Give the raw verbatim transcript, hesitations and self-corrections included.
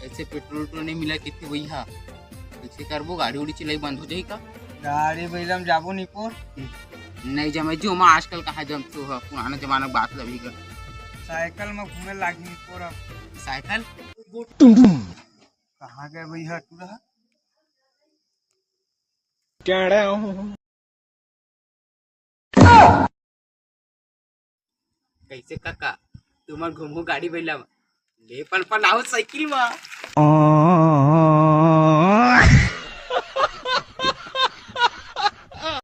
ऐसे पेट्रोल तो नहीं मिला किथे भैया, कैसे करबो? गाड़ी उड़ी चलाई बंद हो जाही का? गाड़ी बइला म जाबो निपोर। नहीं जमे जो माँ, आजकल कहाँ जमथो ह, पुराना जमाना के बात लभी का। साइकिल म घूमे लागी निपोर अब। साइकिल? कहाँ गए भैया टूरा? कैसे काका, तुमन घूमहू गाड़ी बइला म, ले पन पन आओ साइकिल म।